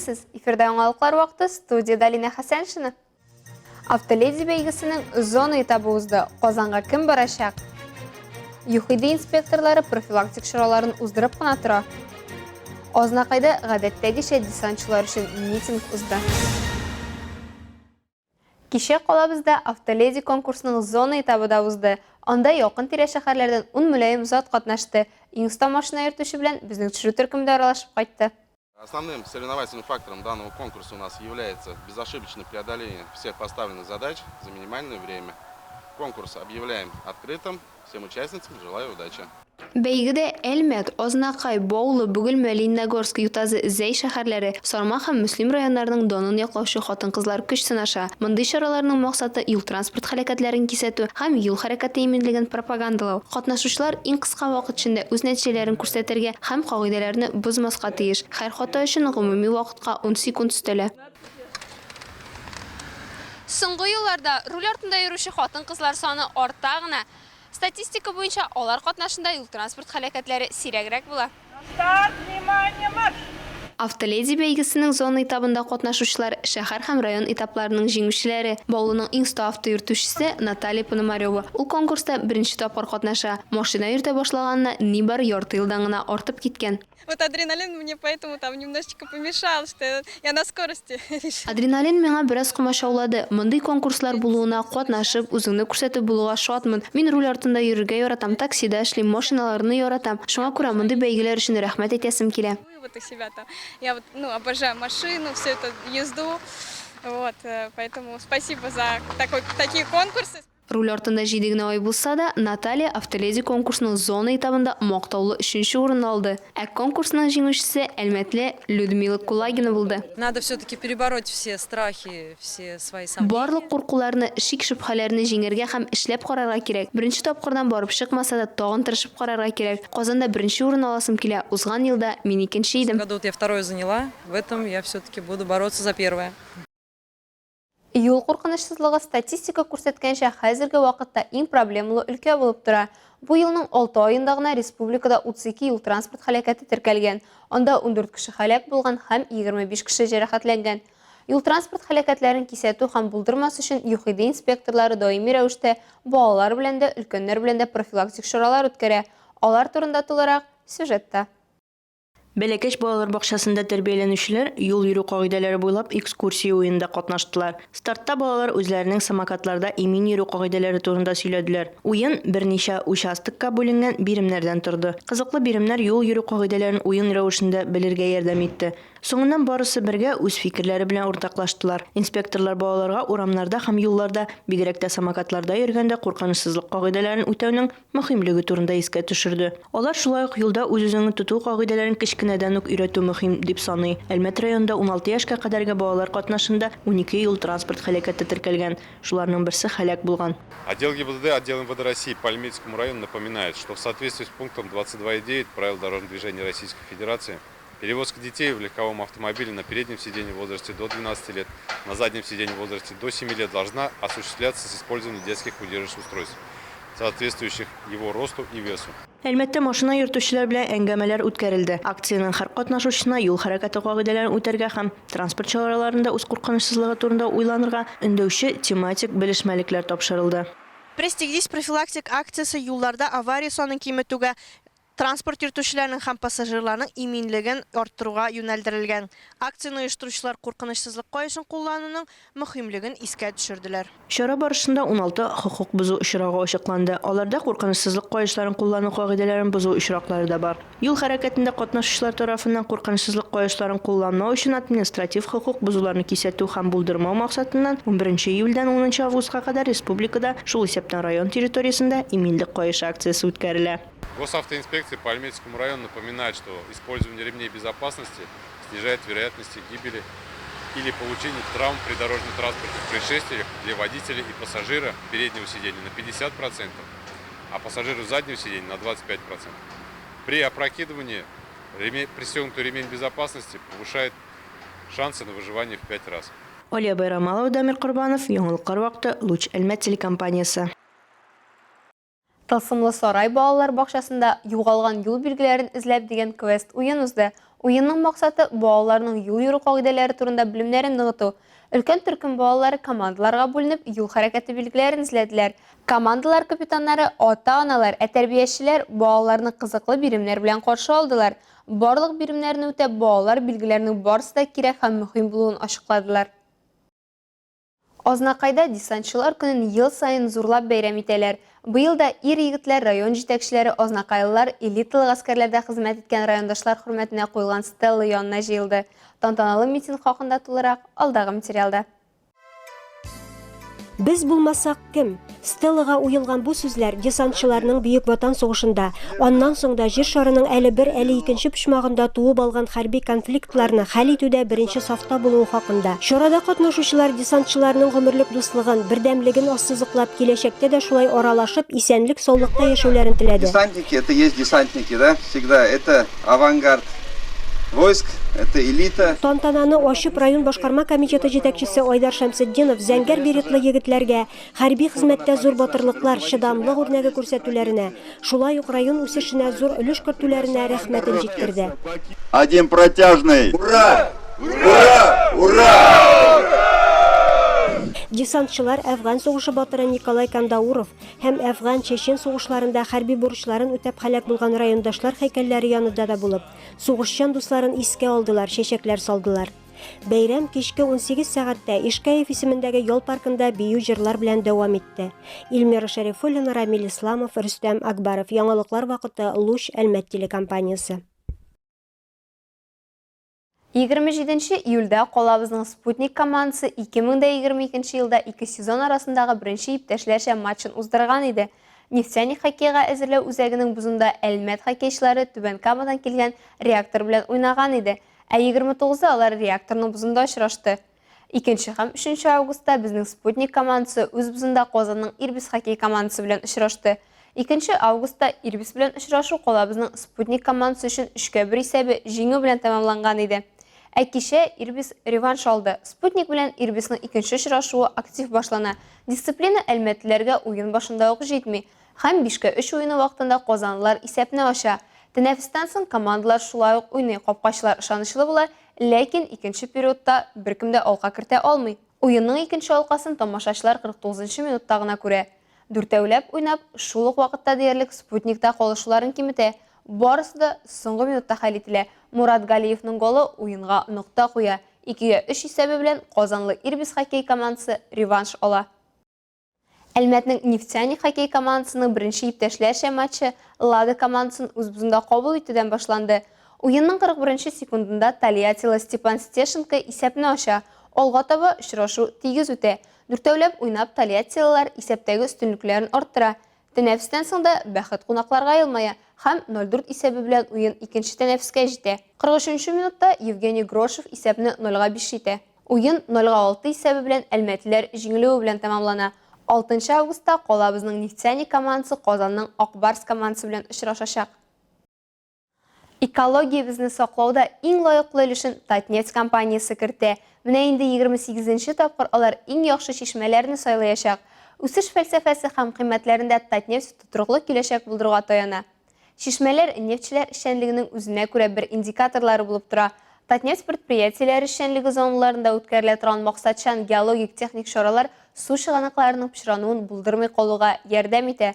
Исәнмесез! Эфирда яңалыклар вакыты, студиядә Алинә Хәсәншина. Автоледи бәйгесенең зона этабы узды. Казанга кем барачак? ЮХИДИ инспекторлары профилактик чараларын уздырып кына тора. Азнакайда гадәттәгечә десантчылар өчен митинг узды. Кичә калабызда Автоледи конкурсының зона этабы да узды. Анда якын-тирә шәһәрләрдән ун мөлаем зат катнашты. Иң оста машина йөртүче белән безнең төшерү төркеме дә аралашып кайтты. Основным соревновательным фактором данного конкурса у нас является безошибочное преодоление всех поставленных задач за минимальное время. Конкурс объявляем открытым. Всем участницам желаю удачи! Бәйгедә Әлмәт, Азнакай, Баулы, Бөгелмә, Лениногорск, Ютазы, Зәй шәһәрләре, Сарман һәм Мөслим районнарының данын яклаучы хатын-кызлар көч сынаша. Мондый чараларның максаты, юл-транспорт һәлакәтләрен кисәтү һәм юл хәрәкәте иминлеген пропагандалау. Катнашучылар иң кыска вакыт эчендә үз нәтиҗәләрен күрсәтергә һәм кагыйдәләрне бозмаска тиеш. Һәр хата өчен гомуми вакытка ун секунд өстәлә. Соңгы елларда руль артында йөрүче хатын-кызлар саны арта гына. Статистика буенча, алар катнашында юл-транспорт һәлакәтләре сирәгрәк була. Старт, внимание, марш! Автоледи бәйгесенең зона этабында катнашучылар, шәһәр һәм район этапларының җиңүчеләре. Баулының иң оста автойөртүчесе, Наталья Пономарева. Ул конкурста беренче тапкыр катнаша. Машина йөртә башлаганына нибары ярты елдан гына артып киткән. Вот адреналин мне поэтому там немножечко помешал, что я на скорости решила. Адреналин миңа бераз комачаулады. Мондый конкурслар булуына, катнашып, үзеңне күрсәтеп булуга шатмын. Мин руль артында йөрергә яратам, таксида эшлим, машиналарны яратам. Шуңа күрә мондый бәйгеләр өчен рәхмәт әйтәсем килә. Вот у себя там. Я вот, ну, обожаю машину, всю эту езду. Вот, э, поэтому спасибо за такой, такие конкурсы. Руль артында җиде генә ай булса да, Наталья Автоледи конкурсының зона этабында мактаулы өченче урынны алды. Ә конкурсның җиңүчесе әлмәтле Людмила Кулагина булды. Надо все-таки перебороть все страхи, все свои сомнения. Барлык куркуларны, шик-шөбһәләрне җиңәргә һәм эшләп карарга кирәк. Беренче тапкырдан барып чыкмаса да, тагын тырышып карарга кирәк. Казанда беренче урын аласым килә, узган елда мин икенче В идем. году вот я второе заняла, в этом я все-таки буду бороться за первое. Юл куркынычсызлыгы статистика күрсәткәнчә, хәзерге вакытта иң проблемалы өлкә булып тора. Бу елның алты аенда гына республикада 32 юл-транспорт һәлакәте теркәлгән. Анда 14 кеше һәлак булган һәм 25 кеше җәрәхәтләнгән. Юл-транспорт һәлакәтләрен кисәтү һәм булдырмас өчен ЮХИДИ инспекторлары даими рәвештә балалар белән дә, өлкәннәр белән дә профилактик чаралар үткәрә. Алар турында тулырак, сюжетта. Бәләкәч балалар бакчасында тәрбияләнүчеләр юл йөрү кагыйдәләре буйлап экскурсия уенында катнаштылар. Стартта балалар үзләренең самокатларда имин йөрү кагыйдәләре турында сөйләделәр. Уен берничә участокка бүленгән биремнәрдән торды. Кызыклы биремнәр юл йөрү кагыйдәләрен уен рәвешендә белергә ярдәм итте. Соңыннан барысы бергә үз фикерләре белән уртаклаштылар. Инспекторлар балаларга урамнарда һәм юлларда, бигрәк тә самокатларда йөргәндә куркынычсызлык кагыйдәләрен үтәүнең мөһимлеге турында искә төшерде. Алар шулай ук юлда үз-үзеңне тоту кагыйдәләрен кечкенәдән үк өйрәтү мөһим, дип саный. Әлмәт районында уналты яшькә кадәрге балалар катнашында унике юл-транспорт һәлакәте теркәлгән, шуларның берсе һәлак булган. Отдел ГИБДД отдела МВД России по Альметьевскому району напоминает, что в соответствии с пунктом 22,9 Правил дорожного движения Российской Федерации перевозка детей в легковом автомобиле на переднем сиденье в возрасте до 12 лет, на заднем сиденье в возрасте до 7 лет должна осуществляться с использованием детских удерживающих устройств, соответствующих его росту и весу. Әлмәттә машина йөртүчеләр белән әңгәмәләр үткәрелде. Акциянең һәр катнашучысына юл хәрәкәте кагыйдәләрен үтәргә һәм транспорт чараларында үз куркынычсызлыгы турында уйланырга өндәүче тематик белешмәлекләр тапшырылды. Пристегнись профилактик акциясе юлларда авария санын киметүгә, Транспорт йөртүчеләрнең һәм пассажирларның иминлеген арттыруга юнәлдерелгән. Акцияне оештыручылар куркынычсызлык каешын куллануның мөһимлеген искә төшерделәр. Чара барышында 16 хокук бозу очрагы ачыкланды. Аларда куркынычсызлык каешларын куллану кагыйдәләрен бозу очраклары да бар. Юл хәрәкәтендә катнашучылар тарафыннан куркынычсызлык каешларын кулланмау өчен административ хокук бозуларны кисәтү һәм булдырмау максатыннан унберенче июльдән унынчы августка кадәр республикада, шул исәптән район территориясендә Иминлек каешы акциясе үткәрелә. Госавтоинспекция по Альметьевскому району напоминает, что использование ремней безопасности снижает вероятность гибели или получения травм при дорожно-транспортных происшествиях для водителя и пассажира переднего сиденья на 50%, а пассажиру заднего сиденья на 25%. При опрокидывании ремень, пристегнутый ремень безопасности повышает шансы на выживание в 5 раз. Алия Байрамалова, Дамир Корбанов, Яңалыклар вакыты, Луч Әлмәт телекомпаниясе. Тылсымлы сарай балалар бакчасында Югалган юл билгеләрен эзләп дигән квест-уен узды. Уенның максаты, балаларның юл йөрү кагыйдәләре турында белемнәрен ныгыту. Өлкән төркем балалары командаларга бүленеп, юл хәрәкәте билгеләрен эзләделәр. Командалар капитаннары, ата-аналар, ә тәрбиячеләр балаларны кызыклы биремнәр белән каршы алдылар. Барлык биремнәрне үтәп, балалар билгеләрнең барысы да кирәк һәм мөһим булуын ачыкладылар. Азнакайда Десантчылар көнен ел саен зурлап бәйрәм итәләр. Быел да ир-егетләр, район җитәкчеләре, азнакайлылар элиталы гаскәрләрдә хезмәт иткән райондашлар хөрмәтенә куелган стелла янына җыелды. Тантаналы митинг хакында тулырак, алдагы материалда. Без булмасак, кем? Стеллага уелган бу сүзләр десантчыларның Бөек Ватан сугышында, аннан соң да Җир шарының әле бер, әле икенче почмагында туып алган хәрби конфликтларны хәл итүдә беренче сафта булуы хакында. Чарада катнашучылар десантчыларның гомерлек дуслыгын, бердәмлеген ассызыклап, киләчәктә дә шулай аралашып, исәнлек-саулыкта яшәүләрен теләде. Десантники, это есть десантники, да, всегда, это авангард войск, это элита. Тантананы ачып, район башкарма комитеты җитәкчесе Айдар Шәмсетдинов зәңгәр беретлы егетләргә хәрби хезмәттә зур батырлыклар, чыдамлык үрнәге күрсәтүләренә, шулай ук район үсешенә зур өлеш кертүләренә рәхмәтен җиткерде. Один протяжный Ура! Ура! Ура! Десантчылар Әфган сугышы батыры Николай Кандауров һәм Әфган, Чечен сугышларында хәрби бурычларын үтәп һәлак булган райондашлар һәйкәлләре янында да булып, сугышчан дусларын искә алдылар, чәчәкләр салдылар. Бәйрәм кичке 18 сәгатьтә Ишкәев исемендәге ял паркында бию-җырлар белән дәвам итте. Эльмира Шәрифуллина, Рамил Исламов, Рөстәм Акбаров. Яңалыклар вакыты, Луч, Әлмәт телекомпаниясе. 27 нче июльдә калабызның Спутник командасы 2022 елда ике сезон арасындагы беренче иптәшләрчә матчын уздырган иде. Нефтяник хоккейга әзерләү үзәгенең бозында Әлмәт хоккейчылары Түбән Камадан килгән Реактор белән уйнаган иде. Ә 29-да алар Реакторның бозында очрашты. Икенче һәм өченче августта безнең Спутник командасы үз бозында Казанның Ирбис хоккей командасы белән очрашты. Икенче августта Ирбис белән очрашу калабызның Спутник командасы өчен өчкә бер исәбе җиңү белән тәмамланган иде. Ә кичә Ирбис реванш алды. Спутник белән Ирбисның икенче очрашуы актив башлана. Дисциплина әлмәтлеләргә уен башында ук җитми. Һәм бишкә өч уены вакытында казанлылар исәпне ача. Тәнәфестән соң командалар шулай ук уйный, капкачылар ышанычлы була, ләкин икенче периодта беркем дә алка кертә алмый. Уенның икенче алкасын тамашачылар 49 нчы минутта гына күрә. Дүртәүләп уйнап, шул ук вакытта диярлек Спутник та калышуларын киметә. Барысы да соңгы минутта хәл ителә. Мурат Галиевның голы уенга нокта куя. Икегә өч исәбе белән казанлы Ирбис хоккей командасы реванш ала. Әлмәтнең Нефтяник хоккей командасының беренче иптәшләрчә матчы Лада командасын үз бозында кабул итүдән башланды. Уенның 41 нче секундында тольяттилы Степан Стешенко исәпне ача. Алга таба очрашу тигез үтә. Дүртәүләп уйнап тольяттилылар исәптәге өстенлекләрен арттыра. Тәнәфестән соң да бәхет кунакларга елмая һәм 0-4 исәбе белән уен икенче тәнәфескә җитә. 43 нче минутта Евгений Грошев исәпне нольга биш итә. Уен нольга алты исәбе белән әлмәтлеләр җиңелүе белән тәмамлана. Алтынчы августта калабызның Нефтяник командасы Казанның Ак Барс командасы белән очрашачак. Экологиябезне саклауда иң лаеклы өлешен Татнефть компаниясе кертә. Менә инде 28 нче тапкыр алар иң яхшы чишмәләрне сайлаячак. Үсеш фәлсәфәсе һәм кыйммәтләрендә Татнефть тотрыклы киләчәк булдыруга таяна. Чишмәләр нефтьчеләр эшчәнлегенең үзенә күрә бер индикаторлары булып тора. Татнефть предприятиеләре эшчәнлеге зоналарында үткәрелә торган максатчан геологик-техник чаралар су чыганакларының пычрануын булдырмый калуга ярдәм итә.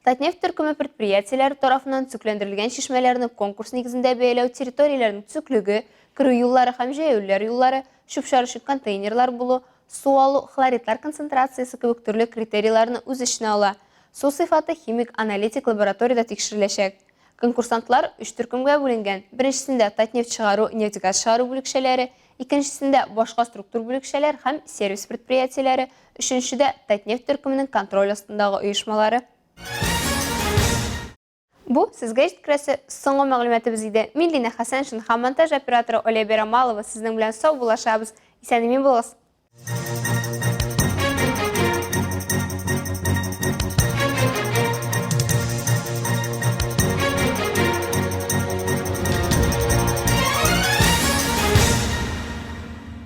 Татнефть төркеме предприятиеләре тарафыннан төзекләндерелгән чишмәләрне конкурс нигезендә бәяләү территорияләрнең төзеклеге, керү юллары һәм җәяүлеләр юллары, чүп-чар өчен контейнерлар булу, су алу, хлоридлар концентрациясе кебек төрле критерийларны үз эченә ала. Су сыйфаты химик-аналитик лабораториядә тикшереләчәк. Конкурсантлар өч төркемгә бүленгән, беренчесендә Татнефть чыгару, нефть-газ чыгару бүлекчәләре, икенчесендә башка структур бүлекчәләр һәм сервис предприятиеләре, өченчедә Татнефть төркеменең контроль астындагы оешмалары. Бу сезгә җиткерәсе соңгы мәгълүматыбыз иде. Мин Лина Хәсәншин һәм монтаж операторы Оля Берамалова сезнең белән саубуллашабыз. Исән-имин булыгыз!